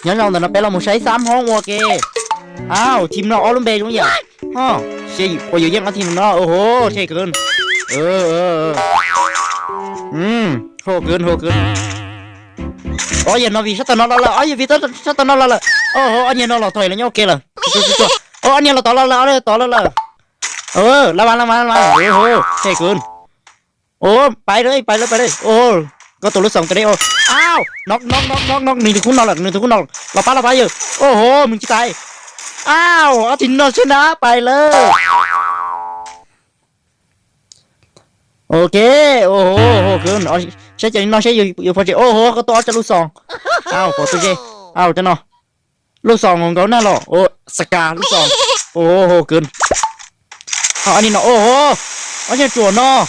Nyob zoo ntawm no peb los mus saib xab hoob ua ke. Au, team no ob lub npe zoo yam. Ho, puas yuav yeej ob team no? Oho, thej kwv. Ho kwv, ho kwv. Ob yawg no vim sab tag no los lawm, ob yawg vim sab tag no los lawm. Oho, ob niag no los tau los nyob ua ke lawm. Ob niag los tod los lawm, ob niag tod los lawm. Laj vas, laj vas, laj vas. Thej kwv. Pais lawm, pais lawm, pais lawm. Koj tua lub xoom tas li. Au, no no no no, nws tus khub no lawm, nws tus khub no lawm. Los pab, los pab yawg. Oho, mus tsis tas. Au, ob team no seb na, pais lawm. Ok, oho, saib cov no seb yuav pom tsis. Oho, koj tua ob rab lub xoom. Au, pom tus ze. Au, cov no. Lub xoom nkaus na los. Saka lub xoom. Oho, kwv. Ob niag no, oho, ob niag ruam no.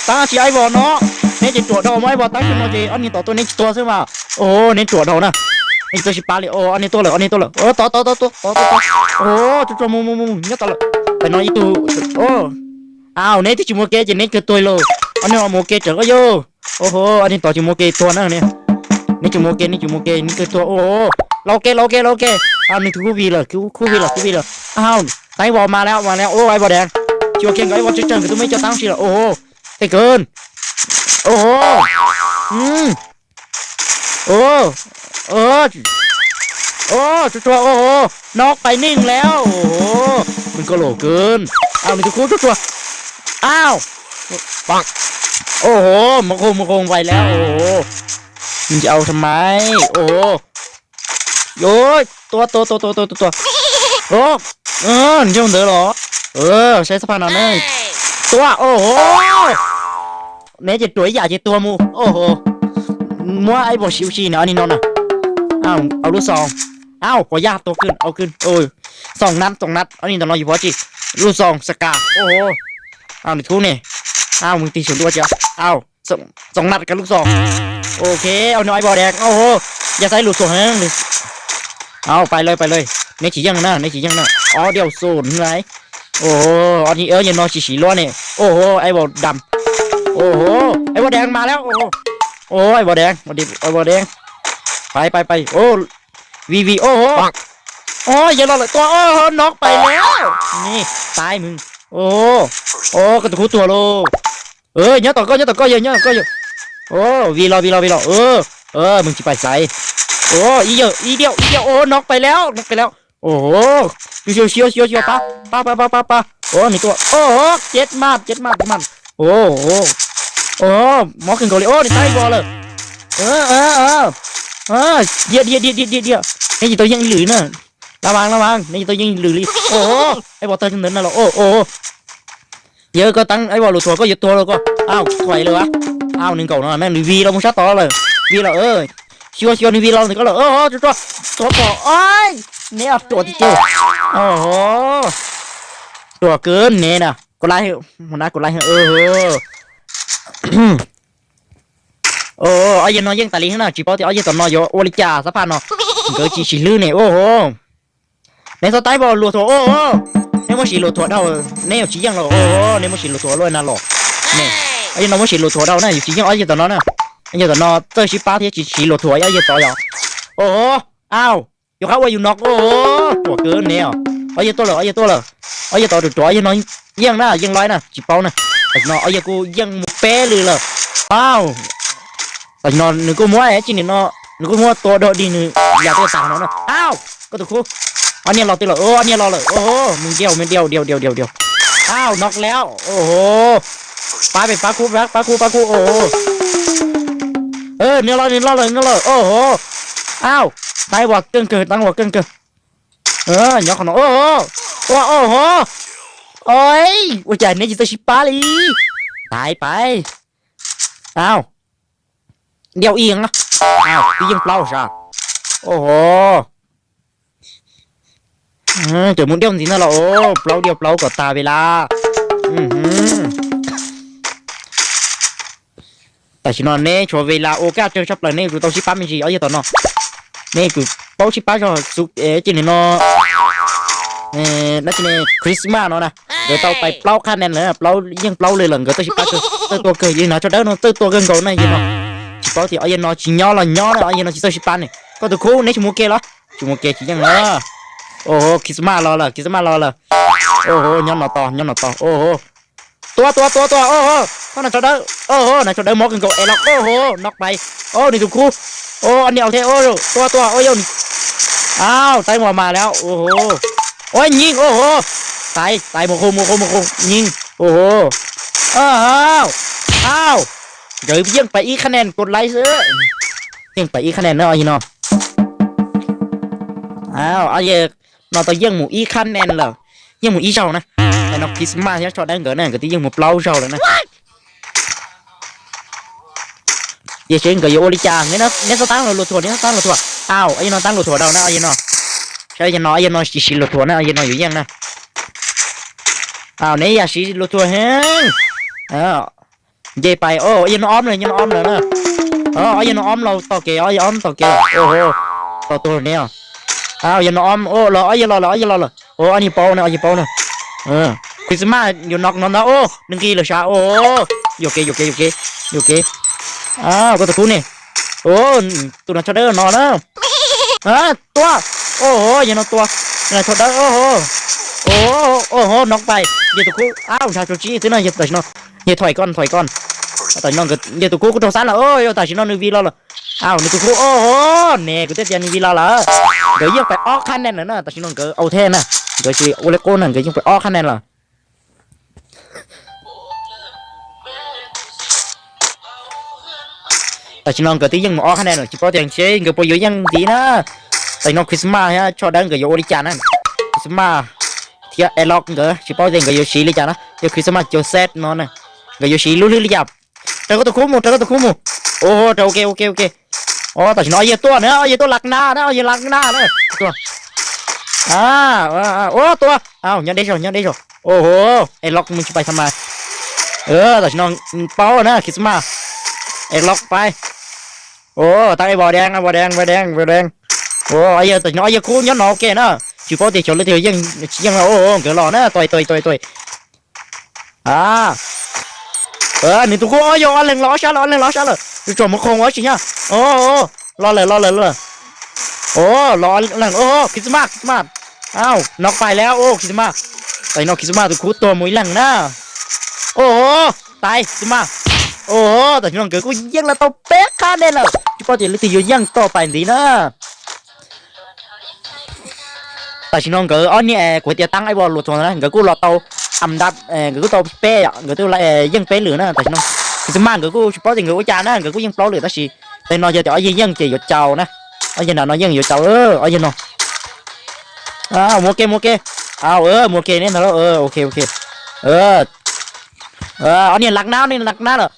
Tab tsis aib vos no. Neb ces ruam dhau mas aib vos tab tsis no ces ob niag tom tuaj neb tsis tuag xwb mas. Oho, neb ruam dhau na. Neb tsis txawj sib pab li. Ob niag tuaj lawm, ob niag tuaj lawm. Tod tod tod tod tod. Oho, tsuag tsuag mus mus mus nyob tod lawm. Pem no ib tug. Au, neb twb tsis muaj kev ces neb kawg tuag lauj. Ob niag mus ua ke tseem koj yog. Oho, ob niag tod tsis muaj kev tuag na. Neb tsis muaj kev, neb tsis muaj kev, neb kawg tuag. Oho, lauj kev, lauj kev, lauj kev. Nws tus khub vij lawm, khub vij lawm, khub vij lawm. Au, tab ib vos mas lawm, mas lawm. Au, ib vos dev. Tsis ua kiag nkawd ib vos tsawg tsawg, nkawd twb muaj ib co tab sis lawm. Oho, thej kwv. Oho. Tsuag tsuag, oho. Nov pais neeg lawm. Oho, nws koj los kwv. Au, nws tus khub tsuag tsuag. Au. Oho, mus qoo mus qoo vais lawm. Oho, nws tsis au tha mai. Oho. Tua tua tua tua tua tua. Nyob ntawd los. Saib xab phaj no ne. Tua, oho. Neb ces ruam ib yam ces tuag mus. Oho. Muab ib vos siv ua si na, ob niag no na. Au, lub xoom. Au, pom yaj tua kwv, au kwv. Xoom nab, xoom nab, ob niag ntawm no yus pom tsis. Lub xoom saka. Oho. Au, nws thub ne. Au, mus tig saum ntua tsis. Au, xoom nab ka lub xoom. Ok, au no ib vos dev. Oho. Yaj xaib lus xuam heev. Au, pais lawm, pais lawm. Neb tsis yeej na, neb tsis yeej na. Ob diaus xum na. Oho, ob niag no tsis siv luab ne. Oho, ib vos dam. Oho, ib vos dev mas lawm. Oho, ib vos dev, ib vos dev. Pais, pais, pais. Vij, vij, oho. Yawg los lawm, tua, oho, nov pais lawm. Ni, tais mus. Oho, koj tus khub tuag lauj. Nyob tom koj, nyob tom koj yawg, nyob tom koj yawg. Vij los, vij los, vij los. Mus tsis pais xaiv. Ib yawg, ib diaus, ib diaus, oho, nov pais lawm, nov pais lawm. Oho, xyuas, xyuas, xyuas, xyuas, pab, pab, pab, pab, pab. Nws tua, oho, ceb maj, ceb maj, ceb maj. Oho, mob kawg nkaus li, nws tais vos lawm. Dhia, dhia, dhia, dhia, dhia. Neb tsis tau yeej ib lwm na. Laj vas, laj vas, neb tsis tau yeej ib lwm li. Oho, ib vos tawg ntawd na los, oho. Yawg koj teeb ib vos lus thuam koj yuav tuag lauj koj. Au, thuam lawm. Au, nws nkaum no, nws vij los mus sab tod lawm. Vij los, xyuas xyuas nws vij los ntawm koj lawm. Tsuag tsuag, tuag pom, neb ruam tiag tiag. Ruam kawg neb na, kuv laij, mus na kuv laij. Ob yawg no yeej tas li na, tsis paub tias ob yawg tom no yuav ua li cas xab phaj no. Nkawd tsis siv hlwb ne, oho. Neb txhob tais vos lus thuam, neb muab siv lus thuam dhau, neb yuav tsis yeej los, neb muab siv lus thuam luaj na los. Ob yawg no muab siv lus thuam dhau na, yus tsis yeej ob yawg tom no na. Ob yawg tom no txawj sib pab thiab tsis siv lus thuam ob yawg tod yom. Oho, au, yus qab ua yus no, ruam kawg neb os. Ob yawg tuaj lawm, ob yawg tuaj lawm. Ob yawg tod ruam ruam, ob yawg no yeej na, yeej laib na, tsis paub na. Tam sim no ob yawg kuj yeej mus peb lwm lawm. Au, tam sim no nws kuj muab tsis nim no, nws kuj muab tua dog dig nws yam tuaj tas no na. Au, koj tus khub. Ob niag los twg lawm, ob niag los lawm, me diaus, me diaus, diaus, diaus, diaus, diaus. Au, nov lawm, oho. Pab peb, pab khub, pab khub, pab khub, oho. Nws los, nws los lawm, nws los lawm, oho. Au, tais vos keej kawg, tais vos keej kawg. Nyob qhov no, oho. Ua, oho. Ua cas neb tsis txawj sib pab li. Tais pais. Au. Diaus ib, twb yeej plaub sas. Oho. Cov mus diaus ntxiv no los, plaub diaus plaub kom tas Vela. Tam sim no neb tshuav Vela ua kaj tsawg tshaj plaws, neb yuav tsum tau sib pab me ntsis ob yawg tom no. Neb yuav tsum paub sib pab zog xwb ces nim no, dab tsi ne, Christmas no na, nkawd tau pais plaub qhab ne lawm, plaub yeej plaub lwm lawm, nkawd txawj sib pab kawg, txawj tua kawg, yog no tso dawb no txawj tua kawg nkaus na yog no. Tsis paub tias ob yawg no tsis nyob los nyob na, ob yawg no tsis txawj sib pab ne. Koj tus khub neb tsis mus ua ke los? Tsis mus ua ke tsis yeej na. Oho, Christmas los lawm, Christmas los lawm. Oho, nyob no tos, nyob no tos. Oho, tua tua tua tua. Oho, thov nas tsho dawb. Oho, nas tsho dawb mob kawg nkaus es los. Oho, knock pais. Oho, nws tus khub. Oho, ob niag au thiab. Oho, tua tua. Oho, yog, au, taib mas mas lawm. Oho, oho, nyiv. Oho, taib taib, mus qhov mus qhov mus qhov nyiv. Oho, au, au. Nkawd yeej pais ib qhab nen, kos laib xwb. Yeej pais ib qhab nen na ob yawg no. Au, ob yawg no tau yeej mus ib qhab nen lawm, yeej mus ib zaug na. Tam no Christmas thiab tsho dawb nkawd na, nkawd twb yeej mus plaub zaug lawm na. Tiam sis nkawd yuav ua li cas? Neb xob taab luag thuam, neb xob taab luag thuam. Au, ob yawg no taab luag thuam rau na ob yawg no. Saib yawg no, ob yawg no tsis siv luag thuam na, ob yawg no yuav yeej na. Au, neb yam siv luag thuam heev. Nce pais, o, ob yawg no ob lawm, yawg no ob lawm na. Ob yawg no ob los tom kev, ob yawg ob tom kev. Oho, tos tuag ne. Au, yawg no ob, o, los ob yawg los lawm, ob yawg los lawm. O, ob niag paub na, ob yawg paub na. Christmas yuav knock no ntag. O, nws nqis lawm sav. O, yuam kev, yuam kev, yuam kev, yuam kev. Koj tus khub ne. O, tus nas tsho dawb no na. Tua. Oho, yawg no tua. Nas tsho dawb. Oho, knock pais. Yawg tus khub, au, ntshav tsuag tsib xwb na, tam sim no. Yawg thov koj, thov koj. Tam sim no nkawd, yawg tus khub kuj raug xab lawm. O, yog tam sim no nws vij los lawm. Au, nws tus khub, oho, ne, kuv twb tias nws vij los lawm. Nkawd yeej pais ob qhab nen lawm na, tam sim no nkawd au thiab na. Nkawd tsis ua li qub na, nkawd yeej pais ob qhab nen lawm. Tam sim no nkawd twb yeej mus ob qhab nen lawm, tsis paub tias seb nkawd puas yuav yeej ntxiv na. Tam sim no Christmas thiab tsho dawb nkawd yuav ua li cas na. Christmas thiab Elox nkawd tsis paub tias nkawd yuav siv li cas na. Yog Christmas Joseph no na, nkawd yuav siv lub hlwb li cas. Raws koj tus khub mus, raws koj tus khub mus. Oho, raws, ok, ok, ok. O, tam sim no ob yawg tuaj na, ob yawg tuaj lak na na, ob yawg lak na na. Tua. Ua tua. Au, nyob deb zog, nyob deb zog. Oho, Elox mus tsis pais tham mas. Tam sim no paub na, Christmas. Elox pais. O, tau ib vos deev, vos deev, vos deev, vos deev. O, ob yawg, tam sim no ob yawg khub nyob no ua ke na. Tsis paub tias xyov lawv twb yeej tsis yeej. O, nkawd los na, tuaj tuaj tuaj tuaj. Nws tus khub, o, yog ob leeg los ob sab lawm, ob leeg los ob sab lawm, tsuag tsuag mus khoom ua tsis nyab. O, los lawm, los lawm, los lawm. O, los ob leeg, o, Christmas, Christmas. Au, knock pais lawm, o, Christmas. Tam sim no Christmas tus khub tuag mus ib leeg na. O, tais Christmas. O, tam sim no nkawd kuj yeej los tau peb qhab ntej lawm, tsis paub tias leej twg yuav yeej tau pais ntxiv na. Tam sim no nkawd ob niag kuv tias taab ib vos luag thuam na, nkawd kuj los tau am dab, nkawd kuj tau peb, nkawd twb yeej peb lwm na. Tam sim no Christmas nkawd kuj tsis paub tias nkawd ua cas na, nkawd kuj yeej plaub lwm tab sis tam sim no yog tias ob yawg yeej ces yuav caum na. Ob yawg nram no yeej yuav caum, ob yawg no. Mus ua ke, mus ua ke. Mus ua ke ne ntag, ok, ok. Ob niag lak nab, ob niag lak nab lawm.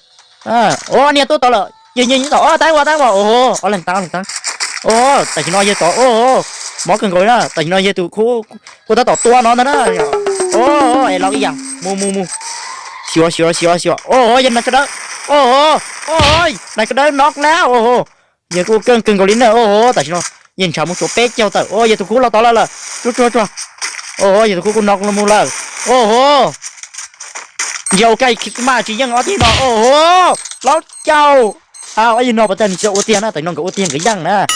Ob niag tuaj tod lawm, yawg nyiag nyob tod, taab vos, taab vos, o, ob leeg taab, ob leeg taab. O, tam sim no yawg tod, o, mob kawg nkaus na, tam sim no yawg tus khub kuj tab tom tua no ntag na. O, es los ib yam, mus mus mus. Xyuas xyuas xyuas xyuas, o, yawg nas tsho dawb, o, o, nas tsho dawb knock na, o, yawg kuj keej kawg nkaus li na, o, tam sim no yawg ntshav mus tsuas peb caug tawm, o, yawg tus khub los tod lawm lawm, tsuag tsuag tsuag. O, yawg tus khub kuj knock los mus lawm, o, ntsia ua ke Christmas tsis yeej ob tug no, o, plaub caug. Ob yawg no puas tas nws tsis tau ua tiag na, tam sim no nkawd ua tiag nkawd yeej na.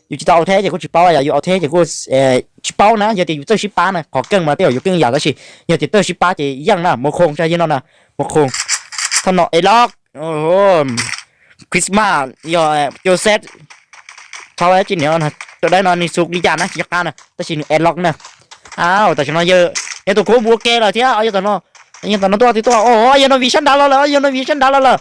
Yus tsis tau au thiab ces kuj tsis paub, yus au thiab ces kuj tsis paub na, yog tias yus txawj sib pab na, qhov keej mas tej zaum yuav keej yam tab sis yog tias txawj sib pab ces yeej na, mus khoom saib yawg no na, mus khoom. Thaum no es los Christmas yog Joseph, thaum tsis niam tsho dawb no nws xu li cas na tsis nco qab na tab sis nws es los na. Au, tam sim no yawg, yawg tus khub mus ua ke lawm thiab, yawg tam no, yawg tam no tuaj twb tuaj, o, yawg no vim sab nrad los lawm, yawg no vim sab nrad los lawm.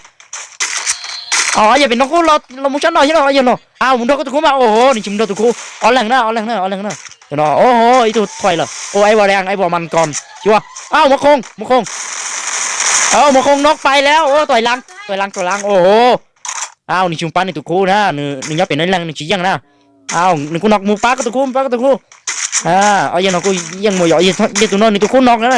O, yawg pem no kuj los mus sab no thiab, yawg no, au, mus nrog koj tus khub mas, o, nws tsis mus nrog tus khub, ob leeg na, ob leeg na, ob leeg na. Tam no, o, ib tug thuam lawm, o, ib vos deev, ib vos mas koos, xyuas, au, mus khoom, mus khoom. Mus khoom knock pais lawm, o, tuam lav, tuam lav, tuam lav, o. Au, nws tsis mus pab nws tus khub na, nws nyob pem no ib leeg nws tsis yeej na. Au, nws kuj knock, mus pab koj tus khub, mus pab koj tus khub. Ob yawg no kuj yeej mus yom, yawg tus no nws tus khub knock na.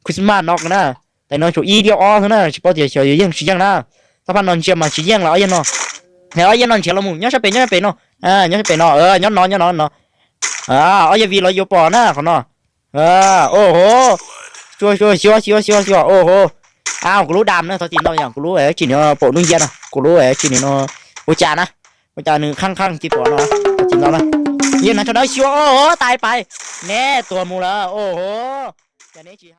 Christmas knock na. Tam no tshuav ib diab ob xwb na, tsis paub tias xyov yuav yeej tsis yeej na. Txoj phaj no ntsia mas tsis yeej lawm ob yawg no. Ob yawg no nrhiav los mus, nyob sab pem, nyob sab pem no. Nyob sab pem no, nyob no, nyob no, no. Ob yawg vim los yuav pom na qhov no. O ho, xyuas xyuas xyuas xyuas xyuas, o ho. Kuv lub dam na, thov txim ntau yom, kuv lub tsis nws pom nub ncia no, kuv lub tsis nws no ua cas na, ua cas nws qhab qhab tsis pom no, thov txim ntau na. Yog no tso dawb xyuas, o, tais pais, neb tuag mus lawm, o, cas neb tsis